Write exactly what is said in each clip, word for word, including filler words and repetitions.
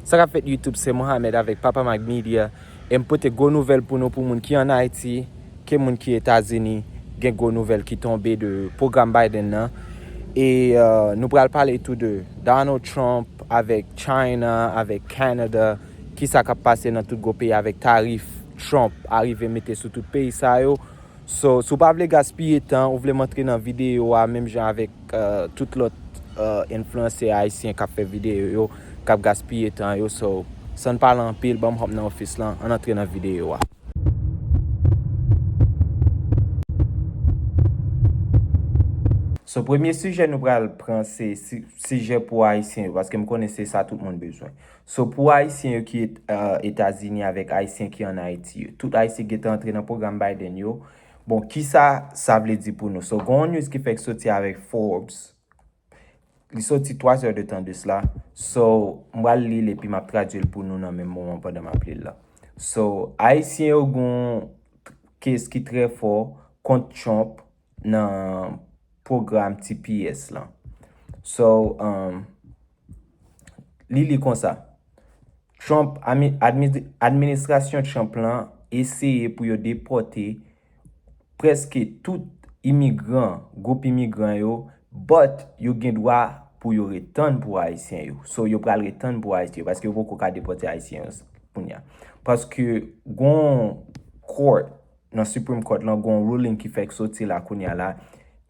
Sa k ap fèt YouTube, se Mohamed avèk Papa Mag Media, e m pote gwo nouvèl pou nou, pou moun ki ann Ayiti, ke moun ki Etazini, gen gwo nouvèl ki tonbe de pwogram Biden nan. E, euh, nou pral pale tou de Donald Trump avèk China, avèk Canada, kisa k ap pase nan tout gwo peyi avèk tarif Trump arive mete sou tout peyi sa yo. So, si w pa vle gaspiye tan, ou vle m antre nan videyo a, menm jan avèk, euh, tout lòt, euh, enfliyansè ayisyen k ap fè videyo yo, k ap gaspiye tan yo. So, san n pale anpil, ban m hop nan ofis lan, ann antre nan videyo a. So, premye sijè nou pral pran, se si-, sijè pou ayisyen yo, paske m konnen se sa tout moun bezwen. So, pou ayisyen yo ki, euh, Etazini avèk ayisyen ki ann Ayiti yo, tout ayisyen gentan antre nan pwogram Biden yo. Bon, kisa sa vle di pou nou? So, gen yon news ki fèk soti avèk Forbes. Li soti twa zè de tan de sila. So, m pral li l epi m ap tradui l pou nou nan menm moman pandan m ap li l la. So, ayisyen yo gen yon kes ki trè fò kont Trump nan pwogram T P S lan. So, um, li li konsa. Trump, ami-, admi-, administrasyon Trump lan eseye pou yo depòte prèske tout imigran, gwoup imigran yo, but yo gen dwa pou yo retann pou Ayisyen yo. So, yo pral retann pou Ayisyen yo, paske yo poko ka depòte Ayisyen yo s-, kounye a. Paske gon court, nan Supreme Court lan, gon ruling ki fèk soti la kounye a la,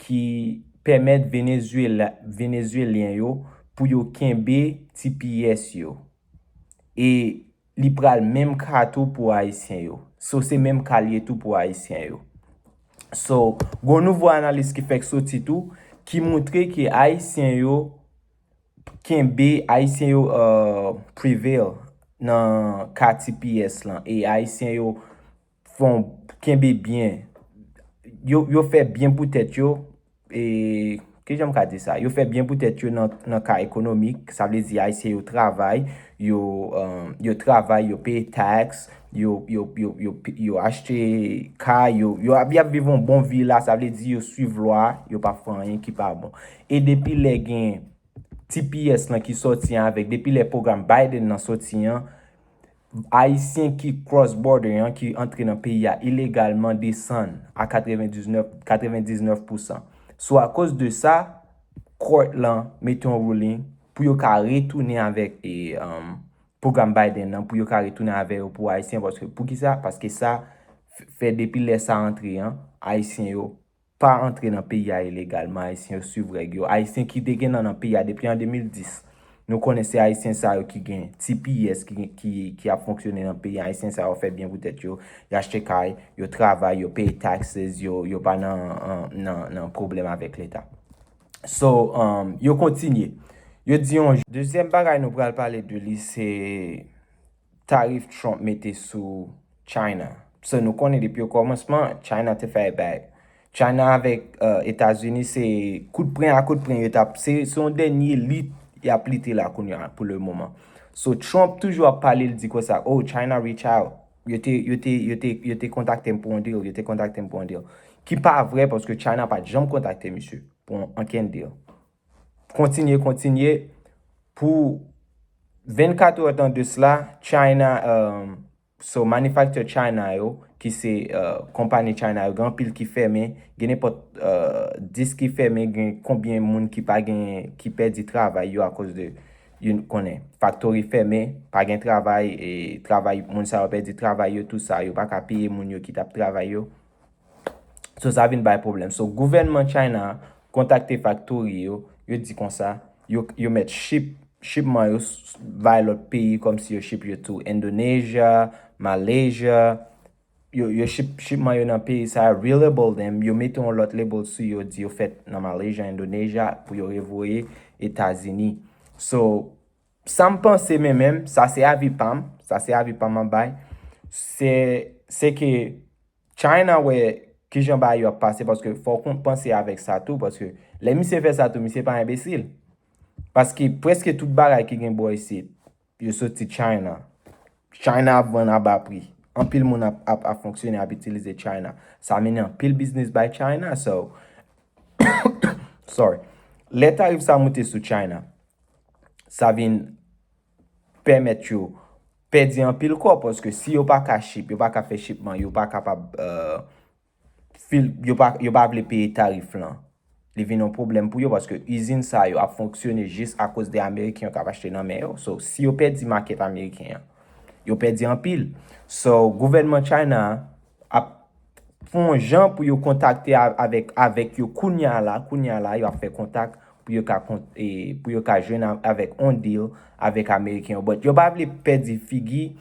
ki pèmèt Venezuela, Venezuelyen yo pou yo kenbe T P S yo. E li pral menm ka tou pou Ayisyen yo. So, se menm ka l ye tou pou Ayisyen yo. So, gon nouvo analiz ki fèk soti tou, ki montre ke Ayisyen yo kenbe, Ayisyen yo, euh, prevail nan ka T P S lan. E Ayisyen yo fè yon kenbe byen. Yo, yo fè byen pou tèt yo. E, kijan m ka di sa? Yo fè byen pou tèt yo nan, nan ka ekonomik. Sa vle di Ayisyen yo travay, yo, euh, yo travay, yo peye tax, yo, yo, yo, yo, yo achte kay, yo, yo ap, y ap viv yon bon vi la. Sa vle di yo swiv lwa, yo pa fè anyen ki pa bon. E depi lè gen T P S lan ki sòti an avèk, depi lè pwogram Biden nan sòti an, Ayisyen ki cross border an, ki antre nan peyi a ilegalman, desann a katrevendiznèf, katrevendiznèf pousan. So, akoz de sa, court lan mete yon ruling pou yo ka retounen avèk, e, um, pwogram Biden nan, pou yo ka retounen avè yo pou Ayisyen, paske, poukisa? Paske sa f-, fè depi lè sa antre an, Ayisyen yo pa antre nan peyi a ilegalman, Ayisyen yo swiv règ yo. Ayisyen ki te gen nan, nan peyi a depi an de mil dis. Nou konnen se Ayisyen sa yo ki gen T P S, ki, ki, ki ap fonksyone nan peyi a. Ayisyen sa yo fè byen pou tèt yo, y achte kay, yo travay, yo peye taxes, yo, yo pa nan, nan, nan, nan pwoblèm avèk Leta. So, um, yo kontinye. Yo di yon... Dezyèm bagay nou pral pale de li, se tarif Trump mete sou China. So, nou konnen depi okòmansman, China te fight back. China avèk, euh, Etazini, se kout pwen a kout pwen yo t ap, se, se yon dènye lit y ap lite la kounye a pou le moman. So, Trump toujou ap pale, l di konsa, "Oh, China reach out. Yo te, yo te, yo te, yo te kontakte m pou yon deal, yo te kontakte m pou yon deal." Ki pa vrè, paske China pa t janm kontakte misye pou yon, ankenn deal. Kontinye, kontinye. Pou vennkat èdtan de sila, China, euh, so, manufacturer China yo, ki se, euh, konpani China yo, gen anpil ki fèmen, gen nenpòt, euh, dis ki fèmen, gen konbyen moun ki pa gen, ki pèdi travay yo akoz de, you konnen, factory fèmen, pa gen travay, e travay, moun sa yo pèdi travay yo, tou sa, yo pa ka peye moun yo ki t ap travay yo. So, sa vin bay pwoblèm. So, gouvènman China kontakte factory yo, yo di konsa, yo, yo mèt ship, shipman yo s-, bay lòt peyi, kòmsi yo ship yo tou Indonesia, Malaysia, yo, yo ship, shipman yo nan peyi sa, relabel them, yo mete yon lòt label sou yo, di yo fèt nan Malaysia, Indonesia, pou yo revoye Etazini. So, sa m panse, men menm, sa se avi pa m, sa se avi pa m ap bay, se, se ke China wè kijan bagay yo ap pase, paske fò w kon-, panse avèk sa tou, paske lè misye fè sa tou, misye pa enbesil. Paske prèske tout bagay ki gen bò isit, yo soti China. China ap vann aba pri. Anpil moun ap, ap, ap fonksyone, ap itilize China. Sa mennen anpil biznis bay China, so, sorry. Lè tarif sa monte sou China, sa vin pèmèt yo pèdi anpil kòb, paske si yo pa ka ship, yo pa ka fè shipman, yo pa kapab, euh, fil, yo pa, yo pa vle peye tarif lan. Li vin yon pwoblèm pou yo, paske izin sa yo ap fonksyone jis akoz de Ameriken yo k ap achte nan men yo. So, si yo pèdi makèt ameriken an, yo pèdi anpil. So, gouvènman China ap fè yon jan pou yo kontakte a- avèk, avèk yo kounya la, kounya la, yo ap fè kontak pou yo ka, kont, e, pou yo ka jwenn a- avèk on deal avèk Ameriken yo. But yo pa vle pèdi figi,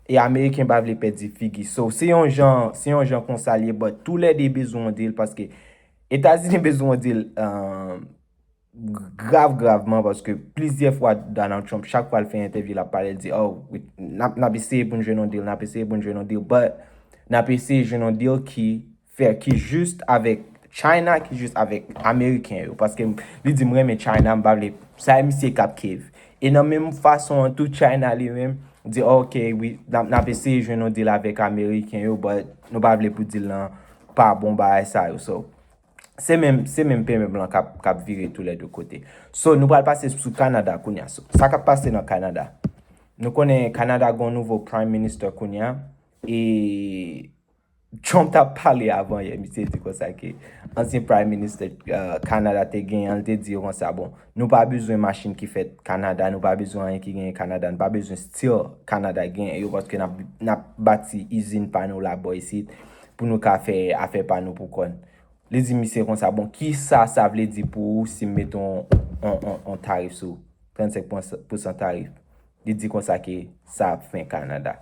e Ameriken pa vle pèdi figi. So, se yon jan, se yon jan konsa l ye, but toulède bezwen on deal, paske Etazini bezwen on deal, euh, grav, gravman, paske plizyè fwa Donald Trump, chak fwa l fè entèvyou, l ap pale, l di, oh, n ap, n ap eseye pou n jwenn on deal, n ap eseye pou n jwenn on deal, but n ap eseye jwenn on deal ki fè, ki jis avèk China, ki jis avèk Ameriken yo, paske li di, m renmen China, m pa vle, sa e misye k ap cave. E nan menm fason an tou, China li menm di, ok, wi, n ap, n ap eseye jwenn on deal avèk Ameriken yo, but nou pa vle pou deal lan pa bon, bagay sa yo. So, se menm, se menm pèmèm lan k ap, k ap vire toulède kote. So, nou pral pase sou Kanada kounya. So, sa k ap pase nan Kanada? Nou konnen Kanada gen yon nouvo Prime Minister kounya, e Trump t ap pale avan yè, misye di konsa ke ansyen Prime Minister, euh, Kanada te genyen, li te di yo konsa, bon, nou pa bezwen machin ki fèt Kanada, nou pa bezwen anyen ki genyen Kanada, nou pa bezwen steel Kanada genyen yo, paske n ap, n ap bati izin pa nou la bò isit pou nou ka fè afè pa nou pou kò n. Li di misye konsa, bon, ki sa sa vle di pou ou si m mete on, on, on, on tarif sou ou? Trannsenk pousan tarif. Li di konsa ke sa ap fen Kanada.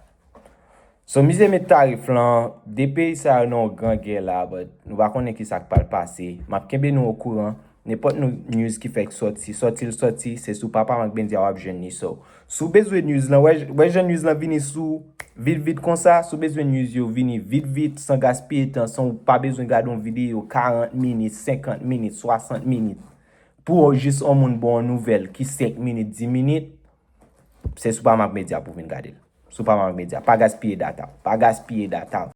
So, misye met tarif lan, de peyi sa yo nan yon gran gè la, but nou pa konnen ki sa k pral pase. M ap kenbe nou okouran. Nenpòt nou news ki fèk sòti, sòti l sòti, se sou Papa Marc Media w ap jwenn li. So, si w bezwen news lan, wè, wè jan news lan vini sou vit vit konsa, si w bezwen news yo vini vit vit, san gaspiye tan, san w pa bezwen gade yon videyo karant minit, senkant minit, swasant minit, pou w jis yon moun ba w yon nouvèl ki senk minit, dis minit, se sou Papa Marc Media pou w vin gade l. Sou Papa Marc Media. Pa gaspiye data w. Pa gaspiye data w.